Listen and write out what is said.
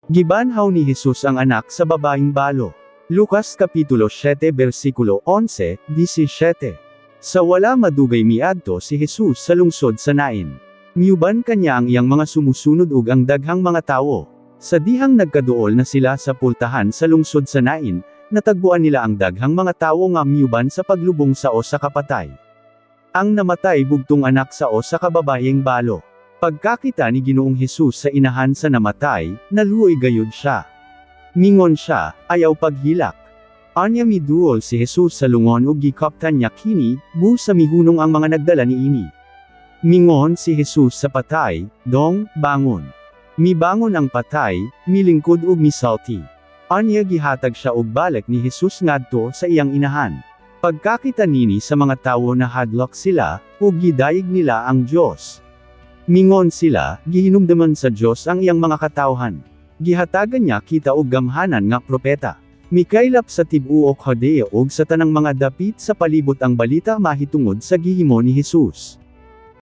Gibanhaw ni Jesus ang anak sa babaeng balo. Lucas Kapitulo 7 versikulo 11, 17. Sa wala madugay miadto si Jesus sa lungsod sa Nain. Miuban kanya ang iyang mga sumusunod ug ang daghang mga tawo. Sa dihang nagkaduol na sila sa pultahan sa lungsod sa Nain, natagbuan nila ang daghang mga tawo nga miuban sa paglubong sa usa ka patay. Ang namatay bugtong anak sa usa ka babayeng balo. Pagkakita ni Ginoong Hesus sa inahan sa namatay, naluoy gayud siya. Mingon siya, "Ayaw paghilak." Anya miduol si Jesus sa lungon ug gikaptan niya kini, busa mihunong ang mga nagdala niini. Mingon si Jesus sa patay, "Dong, bangon." Mibangon ang patay, milingkod ug misulti. Anya gihatag siya og balik ni Jesus ngadto sa iyang inahan. Pagkakita nini sa mga tawo, nahadlok sila, ug gidayeg nila ang Dios. Mingon sila, "Gihinumduman sa Dios ang iyang mga katawhan. Gihatagan niya kita og gamhanan nga propeta." Mikaylap sa tibuok Judea ug sa tanang mga dapit sa palibot ang balita mahitungod sa gihimo ni Jesus.